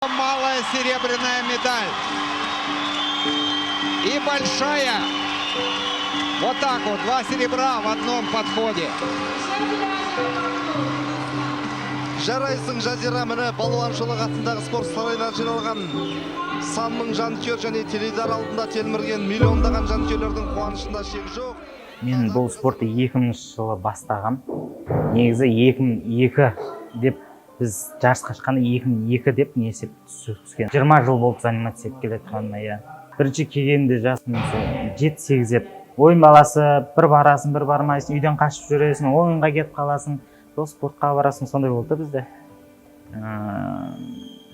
Малая серебряная медаль. И большая. Вот так вот, два серебра в одном подходе. Жарайсың, Жазира! Міне, Балуан Шолақ атындағы спорт сарайына жиналған сан мың жанкүйер және теледидар алдында телмірген миллиондаған жанкүйерлердің қуанышында шек жоқ. Мен бұл спортты 2000 жылы бастағам. Негізі 2002 деп, біз жарысқа шыққанда 2002 деп не есеп түскен. 20 жыл болды заниматься етіп келе жатқаныма, иә. Бірінші келгенде жасым сол 7-8 еді. Ойын баласы, бір барасың, бір бармайсың, үйден қашып жүресің, ойынға кетіп қаласың, сол спортқа барасың, сондай болды да бізде.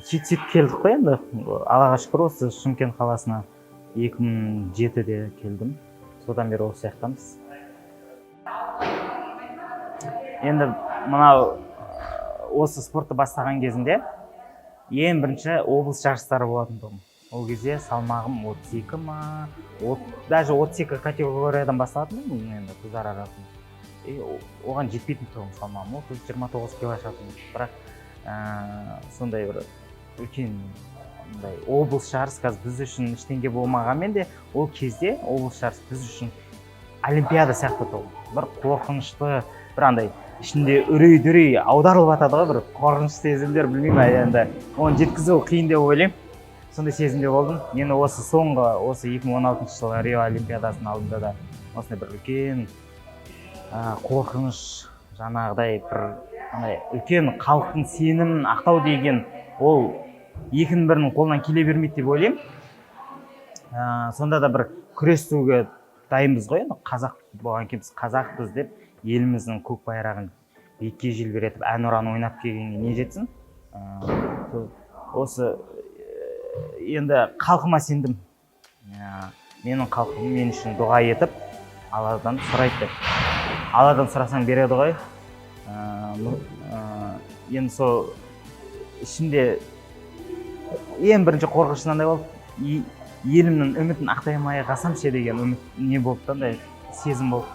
Сөйтіп сөйтіп келдік қой енді. Аллаға шүкір, осы Шымкент қаласына 2007-де келдім. Содан бері осы жақтамыз. Енді мынау осы спортты бастаған кезінде ең бірінші облыс жарыстары болатын тұғын. Ол кезде салмағым 32 ма, даже 32 категориядан басталатын енді қыздар арасында. И оған жетпейтін тұғын салмағым, 30, 29 кило шығатын. Бірақ сондай бір үлкен мындай облыс жарыс қазір біз үшін ештеңе болмағанмен де, ол кезде облыс жарыс біз үшін олимпиада сияқты тұғын. Бір қорқынышты, бір андай ішінде үрей дүрей аударылып жатады ғой, бір қорқынышты сезімдер, білмеймін енді, оны жеткізу қиын деп ойлаймын. Сондай сезімде болдым. Енді осы соңғы, осы 2016 жылы Рио олимпиадасының алдында да осындай бір үлкен қорқыныш, жаңағыдай бір андай үлкен халықтың сенімін ақтау деген ол екінің бірінің қолынан келе бермейді деп ойлаймын. Сонда да бір күресуге дайынбыз ғой енді. Қазақ болған кейін, біз қазақпыз деп, еліміздің көк байрағын биікке желбіретіп, әнұран ойнап келгенге не жетсін? Сол осы енді халқыма сендім. Менің халқым мен үшін дұға етіп, Алладан сұрайды деп. Алладан сұрасаң, береді ғой. Енді сол ішімде ең бірінші қорқыныш мынандай болды: елімнің үмітін ақтай алмай қалсам ше деген үміт не болды да, андай сезім болды.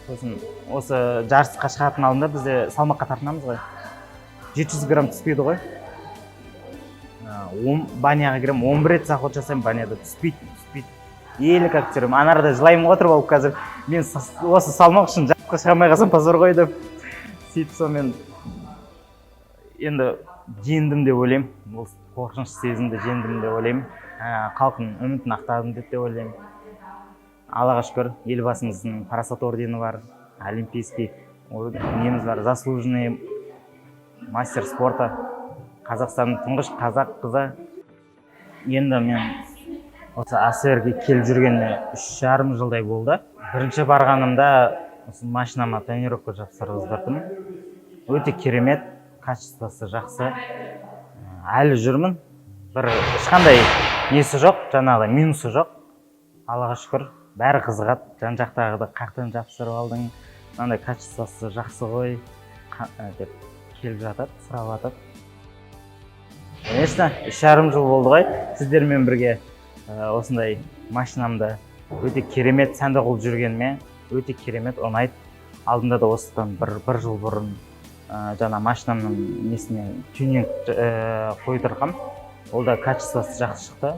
Сосын осы жарысқа шығатын алдында бізде салмаққа тартынамыз ғой, 700 грамм түспейді ғой. Баняға кіремін, 11 рет заход жасаймын баняда, түспейді, түспейді, еле как түсіремін. Ана арада жылаймын ғой отырып алып: қазір мен осы салмақ үшін жарысқа шыға алмай қалсам, позор ғой деп. Сөйтіп, сонымен енді жеңдім деп ойлаймын, бұл қорқынышты сезімді жеңдім деп ойлаймын. Халықтың үмітін ақтадым деп те ойлаймын. Аллаға шүкір, Елбасымыздың Парасат ордені бар, олимпийский неміз бар, заслуженный мастер спорта, Қазақстанның тұңғыш қазақ қызы. Енді мен осы АСР-ге келіп жүргеніме 3,5 жылдай болды. Бірінші барғанымда осы машинама тонировка жапсырғыздырдым. Өте керемет, качествосы жақсы. Әлі жүрмін, бір ешқандай несі жоқ, жаңағыдай минусы жоқ, Аллаға шүкір. Бәрі қызығады, жан жақтағыды: «Қаяқтан жапсырып алдың, мынандай качествосы жақсы ғой» деп келіп жатады, сұрап жатады. Конечно, 3,5 жыл болды ғой сіздермен бірге. Осындай машинамды өте керемет сәнді қылып жүргеніме өте керемет, ұнайды. Алдында да осыдан бір жыл бұрын жаңа машинамның несіне тюнинг қойдырғам, ол да качествосы жақсы шықты.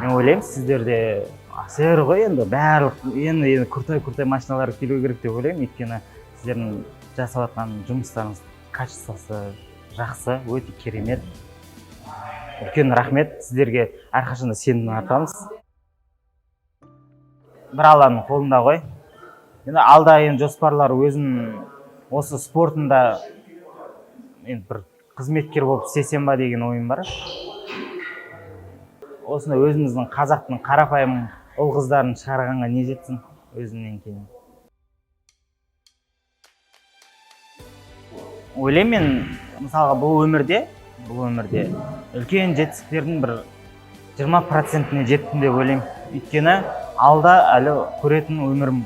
Мен ойлаймын, сіздер де АСР ғой енді, барлық енді крутой крутой машиналар келу керек деп ойлаймын, өйткені сіздердің жасап жатқан жұмыстарыңыз качествосы жақсы, өте керемет. Үлкен рахмет сіздерге, әрқашан да сенім артамыз. Бір Алланың қолында ғой. Енді алда енді жоспарлар, өзім осы спортында енді бір қызметкер болып істесем ба деген ойым бар. Осындай өзіміздің қазақтың қарапайым ұл қыздарын шығарғанға не жетсін өзімнен кейін? Ойлаймын мен, мысалға, бұл өмірде үлкен жетістіктердің бір 20%-іне жеттім деп ойлаймын, өйткені алда әлі көретін өмірім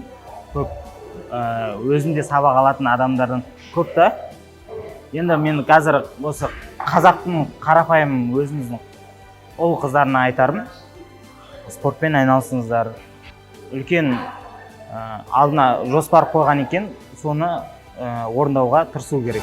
көп. Өзім де сабақ алатын адамдардан көп та. Енді мен қазір осы қазақтың қарапайым өзіміздің ұл қыздарына айтарым: спортпен айналысыңыздар. Үлкен алдына жоспар қойған екен, соны орындауға тырысу керек.